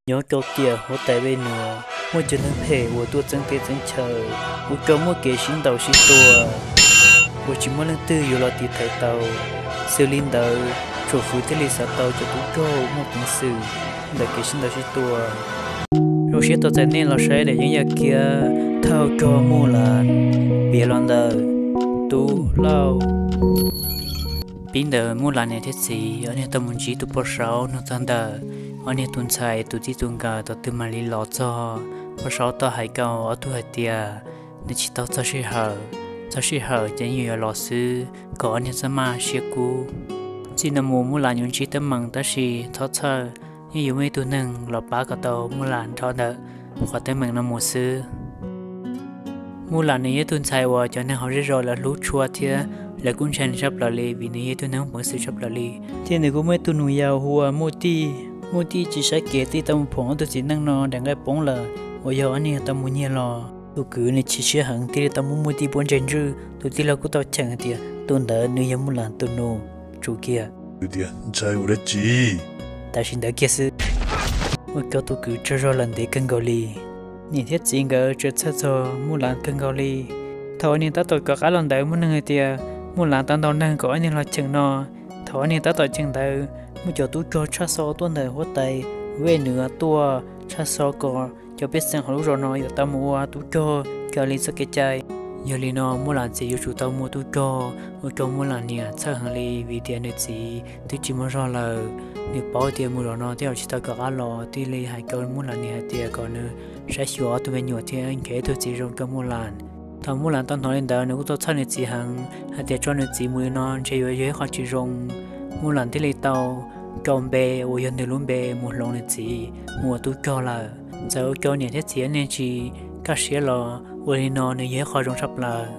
Nyob rau tiam huab tais Vej Nws, muaj cov neeg phem uas tuaj txeeb teb txeeb chaw, ua rau muaj kev sib ntaus sib tua uas tsis muaj leej twg yuav los tiv thaiv tau. Xws li ntawd, Tshuam Fwv thiaj li xav tau cov tub rog muaj peev xwm ntawm kev sib ntaus sib tua. Zoo siab tau txais nej los saib daim yeeb yam kiab Thawj Rog Muj Las, piav los ntawm Tub Lauj. Pib ntawm Muj Las niam thiab txiv ob niag tau mus ntsib tus poj saub nug txog ntawm ob niag tus ntxhais tus txij tus nkawm tom twg mam li los txog. Poj saub tau hais rau ob tug hais tias nws tsis tau txog sij hawm, txog sij hawm ces yeej yuav los xwb, kom ob niag txhob maj siab kub. Txij no mus Muj Las yuav ntsib teeb meem tab sis txhob txhawj, yeej yuav muaj ib tug neeg los pab kom tau Muj Las nrog ntawm qhov teeb meem no mus xwb. Muj Las nws yog ib tug ntxhais uas cov neeg hauv zej zos lawv hlub tshua thiab lawv kuj ntshai nws tshaj plaws li vim nws yog ib tug neeg muaj peev xwm tshaj plaws li. Thiab nws kuj muaj ib tug nus yau hu ua Muj Tij. Muj Tij tsis saib kev thiaj tau mus phoom ob tug txiv neej no daim nqaij poob lawm uas yog ob niag tau mus nyiag los. Tus kwv nws chim siab heev thiaj li tau muab Muj Tij puab ntse ntswj. Tus tij laug kuj tau cheem hais tias tus ntawd nws yog Muj Las tus nus, tsum kiag. Tias ntshai ua dab tsi? Tam sim ntawd kiag xwb, ua rau tus kwv tsaug zog lawm ntev kawg nkaus li. Niam thiab txiv nkawd tseem txhawj txog Muj Las kawg nkaus li. Thaum ob niag tab tom kov qab los ntawd muaj neeg hais tias Muj Las tau ntaus neeg kom ob niag los cheem no. Thaum ob niag tab tom cheem ntawd, muaj cov tub rog tshaj xo tuaj ntawm huab tais Vej Nws tuaj tshaj xo kom cov pej xeem hauv lub zos no yuav tau mus ua tub rog raws li txoj kev cai. Yog li no Muj Las txiv yuav tsum tau mus ua tub rog, ua rau Muj Las niam txhawj heev li vim tias nws txiv twb tsis muaj zog lawm. Nws paub tias mus zos no tej zaum tsis tau kov qab los, thiaj li hais rau Muj Las niam hais tias kom nws saib xyuas ob tug me nyuam thiab nrhiav ib tug txiv zoo rau Muj Las. Thaum Muj Las tau hnov li ntawd nws kuj tau txhawj nws txiv heev, hais tias tso nws txiv mus li no ntshe yuav yog ib qho tsis zoo. Muj Las thiaj li tau rau npe uas yog nws lub npe mus hloov nws txiv mus ua tub rog lawm. Txawm ua rau niam thiab txiv ob niag tsis kaj siab los ua li no nws yog ib qho zoo tshaj plaws.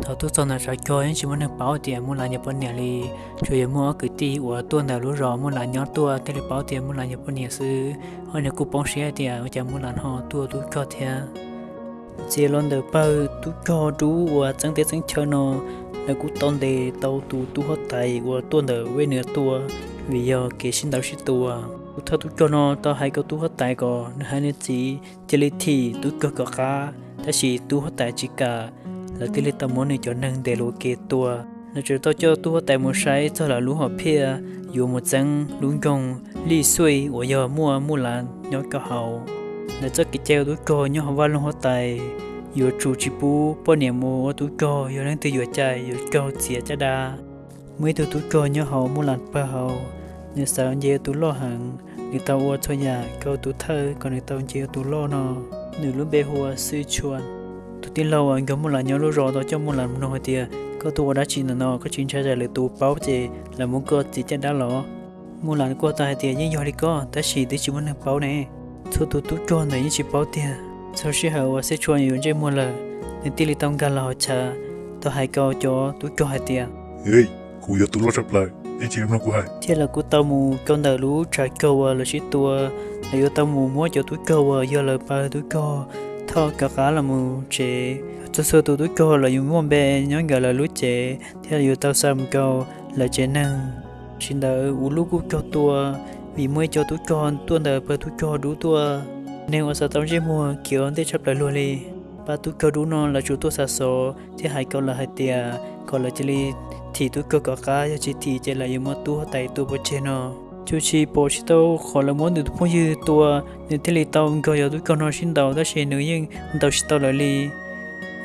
Thaum tuaj txog ntawm tshav rog yeej tsis muaj neeg paub tias Muj Las nyob poj niam li, tsuas yog muaj ob kwv tij uas tuaj ntawm lub zos Muj Las nyob tuaj thiaj li paub tias Muj Las nyob poj niam xwb. Ob niag kuj poob siab tias ua cas Muj Las ho tuaj ua tub rog thiab. Txij los ntawm pawg tub rog dub uas txeeb teb txeeb chaw no, lawv kuj tau ntes tau tus tub huab tais uas tuaj ntawm Vej Nws tuaj, vim yog kev sib ntaus sib tua. Tus thawj tub rog no tau hais rau tub huab tais kom nws haiv nws txiv cia li thim tub rog kom qab, tab sis tub huab tais tsis kam, lawv thiaj li tau muab nws cov neeg ntes los ua ke tua. Lawv tseem tau coj tub huab tais mus saib txog lawv lub hom phiaj yuav mus txeeb lub nroog Lij Xuij uas yog muaj Muj Las nyob rau hauv. Lawv txoj kev cai ua tub rog nyob hauv vaj loog huab tais yuav tsum tsis pub poj niam mus ua tub rog, yog leej twg yuav cai yuav raug txiav caj dab. Muaj ib tug tub rog nyob hauv Muj Las pawg hauv, nws xav nce tus loj heev, nws tau ua txhua yam rau tus thawj kom nws tau nce tus loj no. Nws lub npe hu ua Xwj Tshua. Tus tij laug uas nrog Muj Las nyob lub zos tau coj Muj Las mus nug hais tias koj tuaj ua dab tsi ntawm no, koj tsis ntshai tsam lwm tus paub ces lawv muab koj txiav caj dab los? Muj Las kuj tau hais tias yeej yog li koj, tab sis twb tsis muaj neeg paub ne. Txhua tus tub rog ntawd yeej tsis paub tiag. Txog sij hawm uas Xwj Tshua yuav ntsej muag lawm, nws thiaj li tau nkag los hauv tshav, tau hais rau cov tub rog hais tias, kuv yog tus loj tshaj plaws, nej cia li mloog kuv hais. Thiab lawv kuj tau mus rau ntawm lub tshav rog uas lawv sib tua, lawv yuav tau mus muab cov tub rog uas yog lawv pawg tub rog thauj rov qab los mus tsev. Txhua txhua tus tub rog lawv yuav muaj npe nyob ntawm lawv lub cev thiab lawv yuav tau xa mus rau lawv tsev neeg. Tam sim ntawd ua lub kuj raug tua, vim muaj ib co tub rog tuaj ntawm pawg tub rog dub tuaj. Neeg uas xav tau ntsej muag khiav ua ntej tshaj plaws luag li. Pab tub rog dub no lawv tsuas tuaj xa xov thiab hais rau lawv hais tias kom lawv cia li thim tub rog kom qab, yog tsis thim ces lawv yuav muab tub huab tais tua pov tseg no. Tsuas tsis pom tsis tau qhov lawv muab nws tus phooj ywg tua, nws thiaj li tau nrog cov tub rog no sib ntaus, tab sis nws yeej ntaus tsis tau lawv li.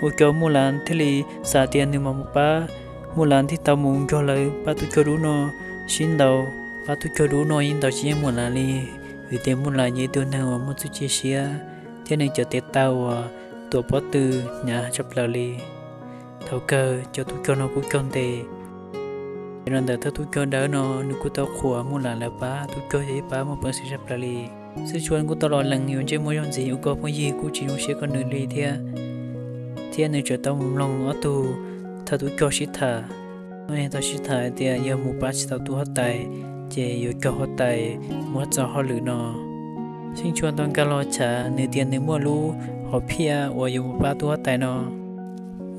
Ua rau Muj Las thiaj li xav tias nws mam mus pab. Muj Las thiaj tau mus nrog lawv pab tub rog dub no sib ntaus. Pab tub rog dub no yeej ntaus tsis yeej Muj Las li, vim tias Muj Las yog ib tug neeg uas muaj txuj ci siab, thiab nws cov tes taw uas tuav pob tw hnyav tshaj plaws li. Thaum kawg cov tub rog no kuj raug ntes. Ces los ntawm thawj tub rog dawb no nws kuj tau qhuas Muj Las lawv pab tub rog yog ib pab muaj peev xwm tshaj plaws li. Xwb Tshua kuj tau los lees yuav ntsej muag zog ntxiv, ua koj phooj ywg kuj tsis zoo siab rau nws li thiab. Thiab nws tseem tau mus mloog ob tug thawj tub rog sib tham. Ob niag tau sib tham hais tias yog mus pab tsis tau tub huab tais, ces yuav raug huab tais muab txo hauj lwm no. Xwb Tshua tau nkag los tshav, nws tias nws muaj lub hom phiaj uas yuav mus pab tub huab tais no.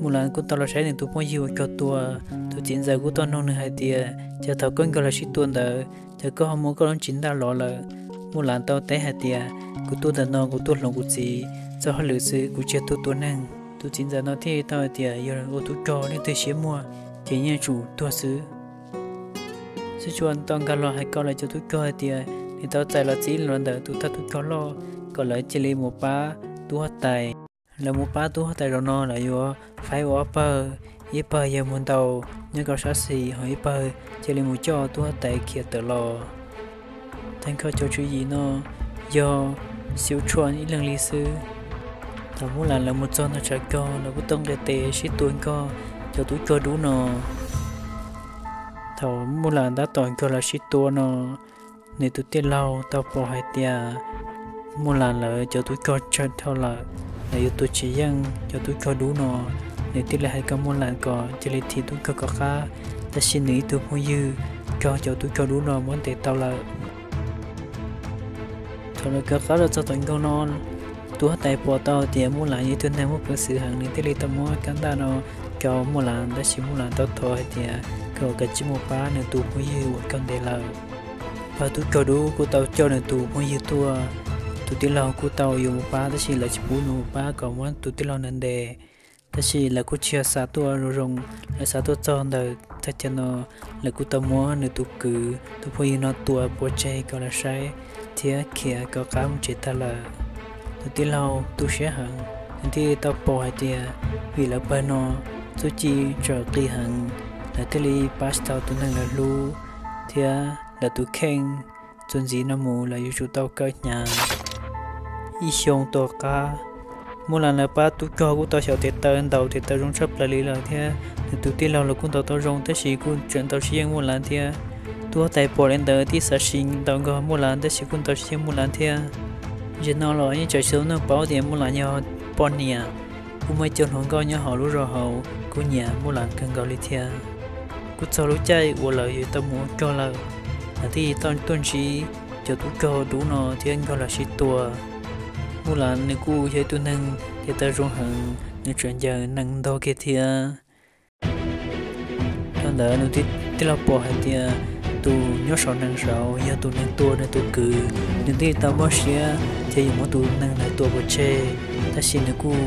Muj Las kuj tau los saib nws tus phooj ywg uas raug tua. Tus txiv ntxawm kuj tau nug nws hais tias, cas thaum koj nkag los sib tua ntawd, cas koj ho muab koj lub tsis ntaj lov lawm? Muj Las tau teb hais tias, Kuv tuaj ntawm no kuv tuaj hloov kuv txiv txoj hauj lwm xwb, kuv tsis yog tuaj tua neeg. Tus txiv ntxawm no thiaj tau hais tias yog ua tub rog leej twg siab muag ces yeej tsum tuag xwb. Xib Tshuam tau nkag los hais kom lawv cov tub rog hais tias nws tau txais los txib los ntawm tus thawj tub rog loj kom lawv cia li mus pab tub huab tais. Lawv mus pab tub huab tais zaum no lawv yuav faib ua ob pawg, ib pawg yog mus ntaus nyob rau sab xis, ho ib pawg cia li mus coj tub huab tais khiav tawm los. Tag nrho cov tswv yim no yog Xib Tshuam ib leeg li xwb. Thaum Muj Lam lawv mus txog ntawm tshav rog, lawv kuj tau nqis tes sib tua nrog cov tub rog dub no. Thaum Muj Lam tab tom nrog lawv sib tua no, nws tus tij laug tau pom hais tias Muj Lam lawv cov tub rog tsawg dhau lawm, lawv yuav tua tsis yeej cov tub rog dub no, nws thiaj li hais kom Muj Lam kom cia li thim tub rog kom qab, tab sis nws ib tug phooj ywg raug cov tub rog dub no muab ntes tau lawm. Thaum lawv kawm qab los txog tom nroog no, tus huab tais pom tau tias Muj Lam yog ib tug neeg muaj peev xwm heev, nws thiaj li tau muab kab ntaj no rau Muj Lam, tab sis Muj Lam tau thov hais tias kom kav tsij mus pab nws tus phooj ywg uas raug ntes lawm. Pawg tub rog dub kuj tau coj nws tus phooj ywg tuaj, tus tij laug kuj tau yuav mus pab, tab sis lawv tsis pub nws mus pab kom muab tus tij laug ntawd ntes. Tab sis lawv kuj tsis yog xav tuaj zoo zoo, lawv xav tuaj txog ntawm thaj chaw no, lawv kuj tau muab nws tus kwv tus phooj ywg no tua pov tseg kom lawv saib thiab khiav kom qab mus tsev tag lawm. Tus tij laug tu siab heev, nws thiaj li tau pom hais tias vim lawv pawg no txuj ci tseem qis heev, lawv thiaj li pab tsis tau tus neeg lawv hlub, thiab lawv tus kheej txuas ntxiv no mus lawv yuav tsum tau kaw hnyav. Ib xyoo tom qab, Muj Lam lawv pab tub rog kuj tau xyaum tes taw ntaus tes taw zoo tshaj plaws li lawm thiab nws tus tij laug los kuj ntaus tau zoo, tab sis kuj tseem ntaus tsis yeej Muj Lam thiab. Tub huab tais pom li ntawd thiaj xav sim ntaus nkaus Muj Lam, tab sis kuj ntaus tsis yeej Muj Lam thiab. Zaum no los yeej tseem tsis tau paub tias Muj Lam yog poj niam. Kuj muaj ib co hluas nkauj nyob hauv lub zos hauv kuj nyiam Muj Lam kawg nkaus li thiab. Kuj txog lub caij uas lawv yuav tau mus ua rog lawm, lawv thiaj tau tuaj ntsib cov tub rog dub no thiab nrog lawv sib tua. Muj Lam nws kuj yog ib tug neeg tes taw zoo heev, nws tseem ncaws nees ntog kiag thiab. Thaum ntawd nws thiaj li pom hais tias tus nyob saum nees saud yog tus neeg tua nws tus kwv, nws thiaj li tau mob siab thiab yuav muab tus neeg ntawd tua pov tseg, tab sis nws kuj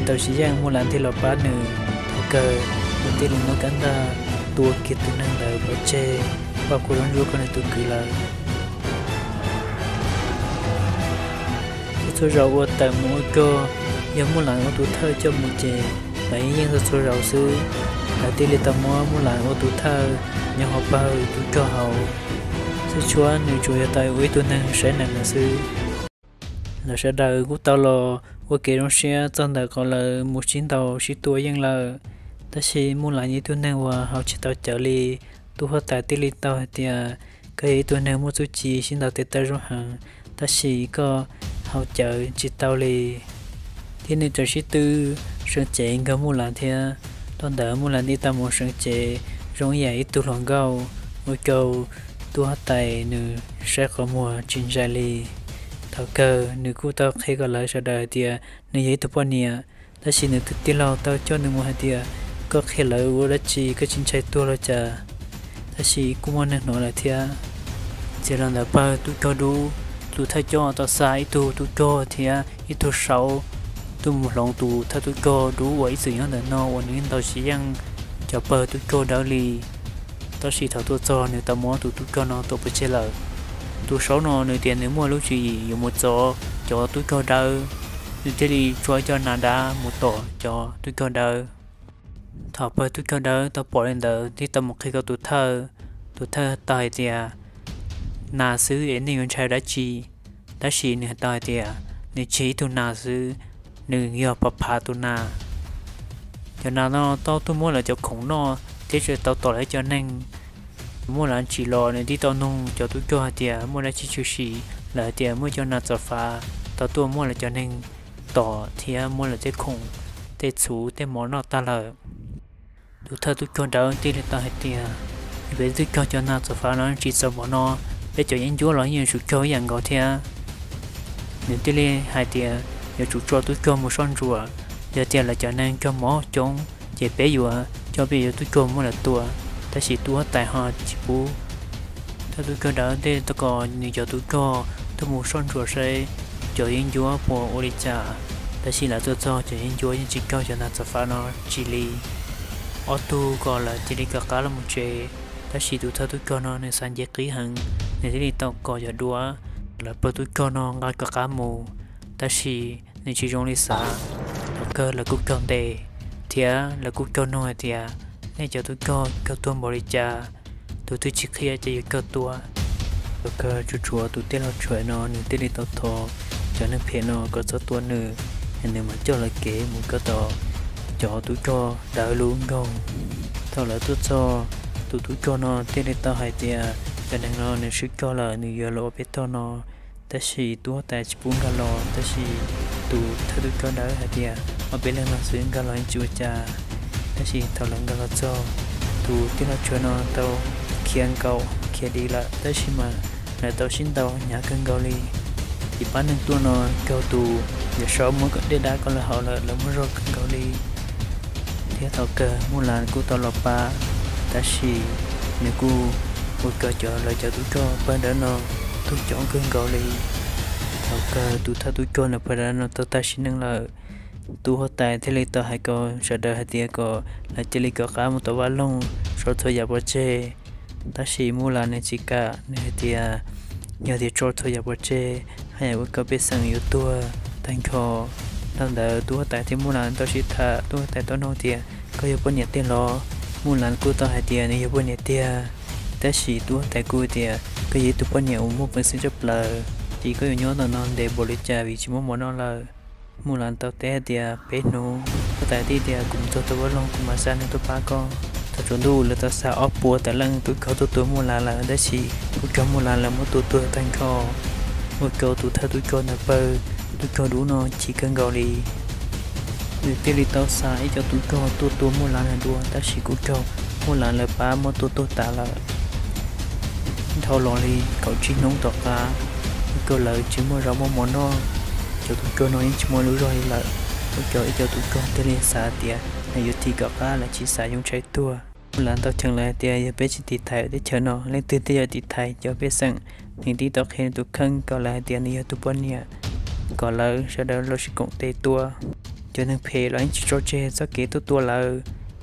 ntaus tsis yeej Muj Lam thiaj los pab nws. Thaum kawg nws thiaj li muab kab ntaj tua kiag tus neeg ntawd pov tseg, ua kuv zoo ntsuab rau nws tus kwv lawm. Txhua txhua zaus uas tawm mus ua rog, yog Muj Lam ua tus thawj coj mus ces lawv yeej yeej txhua txhua zaus xwb. Lawv thiaj li tau muab Muj Lam ua tus thawj nyob hauv pawg tub rog hauv. Xwb tshuav nws tsuas yog tau ua ib tug neeg saib nees lawm xwb. Lawv sawv daws kuj tau los ua kev zoo siab txog ntawm qhov lawv mus sib ntaus sib tua yeej lawm. Tab sis Muj Lam yog ib tug neeg uas haus tsis tau cawv li. Tub huab tais thiaj li tau hais tias, koj yog ib tug neeg muaj txuj ci sib ntaus tes taw zoo heev, tab sis koj haus cawv tsis tau li. Thiab nws tseem sib tw seev cev nkaus Muj Lam thiab. Thaum ntawd Muj Lam thiaj tau mus seev cev zoo ib yam ib tug hluas nkauj, ua rau tub huab tais nws saib qhov muag tsis ntsais li. Thaum kawg nws kuj tau qhia kom lawv sawv daws hais tias nws yog ib tug poj niam, tab sis nws tus tij laug tau coj nws mus hais tias, koj qhia lawv ua dab tsi, koj tsis ntshai tuag los cas? Tab sis kuj muaj neeg hnov lawm thiab. Txij li ntawd pawg tub rog dub, tus thawj coj tau xa ib tug tub rog thiab ib tug saub tuaj mus hloov tus thawj tub rog dub uas ib txwm nyob ntawm no uas nws ntaus tsis yeej cov pawg tub rog dawb li. Tab sis thaum tuaj txog nws tau muab tus tub rog no tua pov tseg lawm. Tus saub no nws tias nws muaj lub tswv yim yuav mus txov cov tub rog dawb, nws thiaj li tso cov nas dab mus tom cov tub rog dawb. Thaum pawg tub rog dawb tau pom li ntawd thiaj tau mus qhia rau tus thawj. Tus thawj tau hais tias, nas xwb es nej yuav ntshai dab tsi? Tab sis nws hais tau hais tias nws tsis yog ib tug nas xwb, nws yog phav phav tus nas. Cov nas no tau tuaj muab lawv cov khoom noj thiab tseem tau tom lawv cov neeg. Muaj lawv tsim los nws thiaj tau nug cov tub rog hais tias muaj dab tsi tshwm sim, lawv hais tias muaj cov nas txof fav tau tuaj muab lawv cov neeg tom thiab muab lawv tej khoom, tej txhuv tej mov noj tag lawm. Tus thawj tub rog dawb thiaj li tau hais tias, peb tub rog cov nas txof fav no tsis txaus mov no, peb cov yeeb ncuab los yeej yuav tsum raug ib yam nkaus thiab. Nws thiaj li hais tias yuav tsum tso tub rog mus soj ntsuam, yog tias lawv cov neeg raug mob coob ces peb yuav coj peb cov tub rog muab lawv tua, tab sis tub huab tais ho tsis pub. Thawj tub rog dawb thiaj tau kom nws cov tub rog tuaj mus soj ntsuam saib cov cov yeeb ncuab puas ua li cas, tab sis lawv tuaj txog cov yeeb ncuab yeej tsis raug cov ntag txav fab no tsis li. Ob tug ko lawv cia li kawm qab los mus tsev, tab sis tus thawj tub rog no nws xav nce qib heev, nws thiaj li tau kom cov duab lawv pawg tub rog no nqa kawm qab mus, tab sis nws tsis zoo li xav. Thaum kawg lawv kuj raug ntes, thiab lawv kuj raug nug hais tias nej cov tub rog raug tuag npaum li cas, tus twg tsis qhia ces yuav raug tua. Thaum kawg tsuas tshuav tus tij laug Tshuam no nws thiaj li tau thov cov neeg phem no kom txhob tua nws, es nws mam coj lawv kev mus rau tom cov tub rog dawb lub nroog. Thaum lawv tuaj txog, tus tub rog no thiaj li tau hais tias cov neeg no nws swb rog lawm, nws yuav los ua peb tog no. Tab sis tub huab tais tsis pub nkag los, tab sis tus thawj tub rog dawb hais tias ob peb leeg no xwb nkag los yeej tsis ua cas. Tab sis thaum lawv nkag los txog, tus tij laug Tshuam no tau khiav nkaus khiav dim lawm, tab sis mas lawv tau sib ntaus hnyav kawg nkaus li. Ces pab neeg tuaj no raug tus yawm saub muab dej dab kom lawv haus lawm, lawv muaj zog kawg nkaus li. Thiab thaum kawg Muj Las kuj tau los pab, tab sis nws kuj ua rau cov lawv cov tub rog pawg dawb no tuag coob kawg nkaus li. Thaum kawg tus thawj tub rog nws pawg dawb no tau tag sim neej lawm, tub huab tais thiaj li tau hais rau sawv daws hais tias kom lawv cia li kawm qab mus tom vaj loog, tso txhua yam pov tseg. Tab sis Muj Las nws tsis kam, nws hais tias yog tias tso txhua yam pov tseg, haj yam ua rau pej xeem yuav tuag tag nrho. Thaum ntawd tub huab tais thiab Muj Las tau sib tham, tub huab tais tau nug tias koj yog poj niam tiag los? Muj Las kuj tau hais tias nws yog poj niam tiag, tab sis tub huab tais kuj tias koj yog ib tug poj niam uas muaj peev xwm tshaj plaws, ces koj yuav nyob tom no ntev npaum li cas vim tsis muaj mov noj lawm? Muj Las tau teb hais tias peb hnub. Huab tais teb tias kuv mus txog tom vaj loog kuv mam xa neeg tuaj pab koj. Thaum tsaus ntuj lawv tau xa ob puas tawm leej tub rog tuaj tua Muj Las lawm, tab sis kuj raug Muj Las lawv muab tua tuag tag nrho, ua rau tus thawj tub rog ntawd pawg tub rog dub no chim kawg nkaus li. Nws thiaj li tau xa ib co tub rog tuaj tua Muj Las lawv dua, tab sis kuj raug Muj Las lawv pab muab tua tuag tas lawm. Dhau los li kaum tsib hnub tom qab, ua rau lawv tsis muaj zaub muaj mov noj, cov tub rog no yeej tsis muaj lub zog li lawm. Ua rau ib co tub rog thiaj li xav tias lawv yuav thim kom qab, lawv tsis xav yoo tshaib tuag. Muj Las tau cheem lawv hais tias yog peb tsis tiv thaiv teb chaws no, leej twg thiaj yuav tiv thaiv cov pej xeem? Nws thiaj tau qhia tus kheej kom lawv hais tias nws yog tus poj niam, kom lawv sawv daws los sib koom tes tua. Cov neeg phem los yeej tsis tso tseg txoj kev tuaj tua lawv,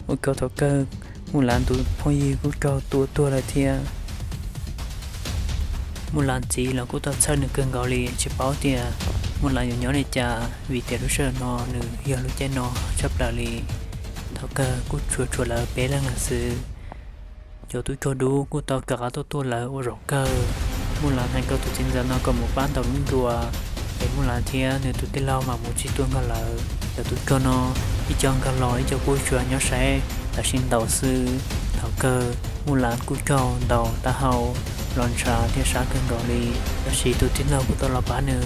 ua rau thaum kawg Muj Las tus phooj ywg kuj raug tua tuag lawm thiab. Muj Las txiv los kuj tau txhawj nws kawg nkaus li, tsis paub tias Muj Las yuav nyob li cas, vim tias lub sij hawm no nws yog lub caij no tshaj plaws li. Thaum kawg kuj tsuas tshuav lawv peb leeg lawm xwb. Cov tub rog dub kuj tau rov qab tuaj tua lawv ua zaum kawg. Muj Las hais rau tus txiv ntxawm no kom mus pab ntaus lub nruas, es Muj Las thiab nws tus tij laug mam mus txib tuaj nrog lawv. Cov tub rog no ib co nkag los ib co kuj tsuas nyob saib lawv sib ntaus xwb. Thaum kawg Muj Las kuj raug ntaus taub hau los ntshav thiab sab kawg nkaus li, tab sis tus tij laug kuj tau los pab nws.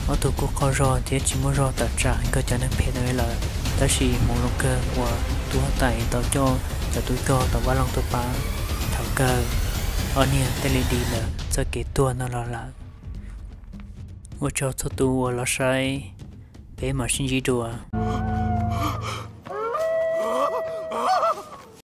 Ob tug kuj qaug zog thiab tsis muaj zog tawm tsam heev rau cov neeg phem ntawd li lawm, tab sis hmoov zoo kawg uas tub huab tais tau coj cov tub rog tom vaj loog tuaj pab. Thaum kawg ob niag thiaj li dim lawm txoj kev tuag no los lawm. Ua tsaug txhua tus uas los saib, peb mam sib ntsib dua.